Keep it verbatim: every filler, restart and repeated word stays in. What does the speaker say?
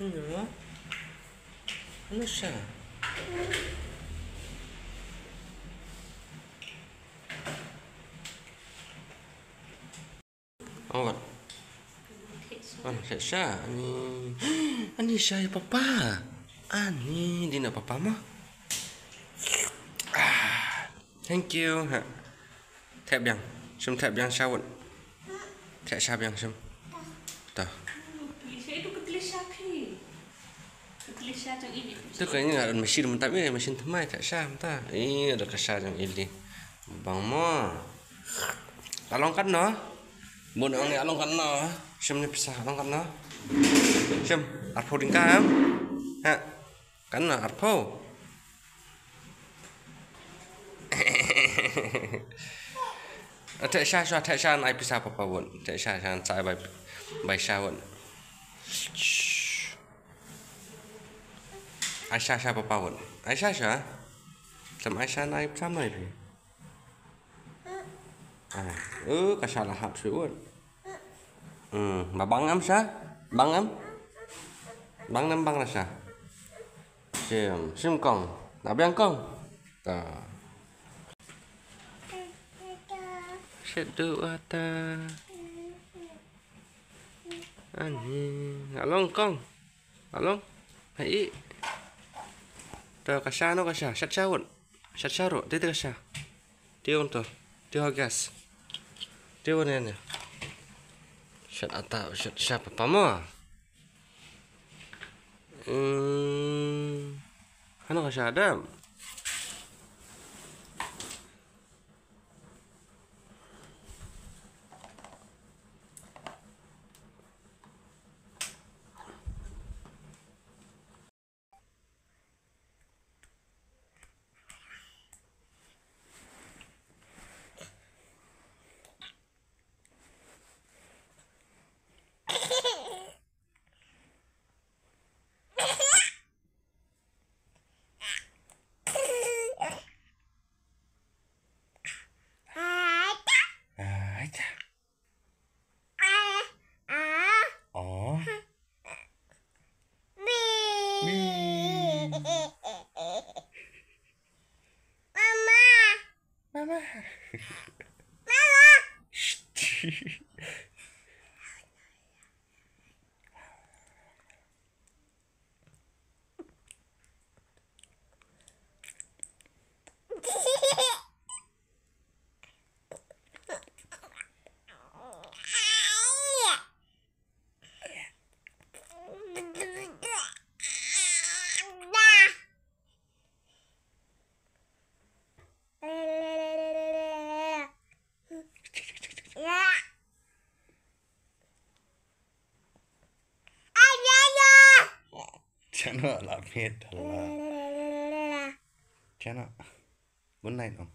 Ano sha? Oh, wat. Wan, sha, sha. Ani, ani sha ïa papa. Ani, dei na papa mo. Ah, thank you. Ha. Thep biang. Shim thep biang sha wut. Thep sha biang shim. Ta. Tu ka ngi ngat machine mynta, eh, machine thymmai, thep sha mynta. Eh, da ka sha jong i dei. Bang mo. La long katno? Bun ong ni la long katno? Shim ni pisa la long katno? Shim, arphew tyngka em? Ha. Katno, arphew? Thep sha sha, thep sha, ai pisa papa wut. Thep sha sha, sa bai, bai sha wut. Ai sha sha papa wut. Ai sha sha. Sam ai sha, ai pisa, ai pisa. Ah, eh, ka sha la hap shuh wut. Hmm, ba bang em sha? Bang em? Bang em, bang la sha. Shim, shim kong. Na biang kong. Ta. Shet du ata. Ani, nga long kong. Nga long. Hai. Ta ka sha no ka sha. Shat sha wut. Shat sha ro. Te te ka sha. Te un to. Te ho gas. Te un ne ne. Shat ata, shat sha papa mo. Hmm. Hano ka sha dam. Ai ta. O. Bi. Mama. Mama. Mama. Shh. Chano la pet la. Chano. Good night, no.